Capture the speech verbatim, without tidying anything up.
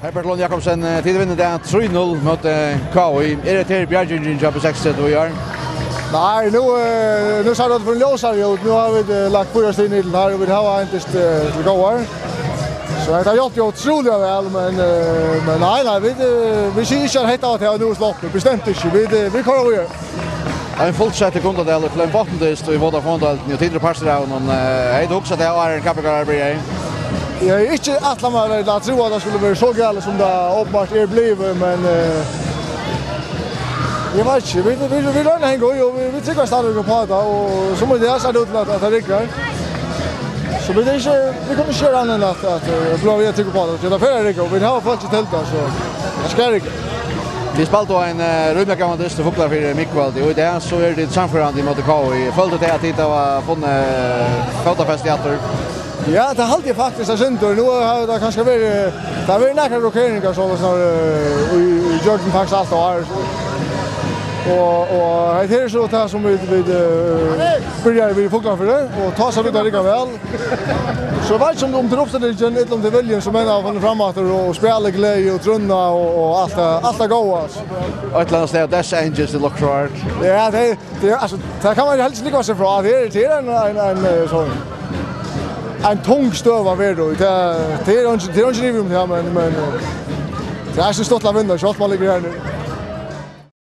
Herbert Lund Jakobsen, eh, tit vinna í dag trý null móti, eh, K I. Er hetta her bjargingin hjá B seksogtretivu í ár? Nei, nú, eh, nú sær tað ljósari út. Nú hava vit, eh, lagt fýra stig niður til teir, og vit hava eina til, eh, til góðar. So hetta hjálpir jú ótrúliga væl, men, eh, men nei, nei, vit, eh, vit siga ikki at hetta var tað, nú er sloppið. Bestemt ikki. Vit, eh, vit koyra víðari. Ein fullsettur Gundadalur til ein botndyst í Vodafone-deildini, og tit eru partur av honum. Eh, hevði tú hugsað tað, áðrenn kappingarnar byrjaði? Eg hevði ikki ætlað mær ella trúð, at tað skuldi verið so galið, sum tað ábyggiligt er blivið, men, eh, eg veit ikki. Vit, vit, vit royna at hanga í, og vit, vit trúgva stadigvæk upp á tað, og sum í dag sær tað út til, at, at tað riggar. So vit eru ikki, vit kunnu ikki gera annað enn at, at, eh, blíva við at trúgva upp á tað. Tað fer at rigga, og vit hava fólk til tað, so tað skal rigga. Tit spældu ein, eh, rímiliga góðan dyst í Fuglafirði í kvøld, og í dag so eru tit sannførandi ímóti K I. Føldu tit at tit hava funnið fótafesti aftur? Ja, tað haldi eg faktiskt, eitt sindur. Nú hevur tað kanska verið, tað hevur verið nakrar rokeringar, soleiðis, eh, í, í gjøgnum faktiskt alt ár. Og, og hetta er so tað, sum vit, vit, eh, byrjaðu við í Fuglafirði, og tá sá tað rigga væl. So eg veit ikki, um, um tað er uppstillingin, ella um tað er viljin, sum menn hava funnið fram aftur, og spælið, gleði og trúnna og, og alt tað, alt tað góða, altso. Eitt ella annað stað, Death Angels, it looks hard. Ja, tað, tað, altso, tað kann man helst ikki lúgva seg frá. Tað er, tað er ein, ein, ein, eh, so, ein tung støða at vera í. Tað, tað er eingin, tað er eingin ivi um tað, men, men, eh, tað er eisini stuttligt at vinna, sjálvt um man liggur her niðri.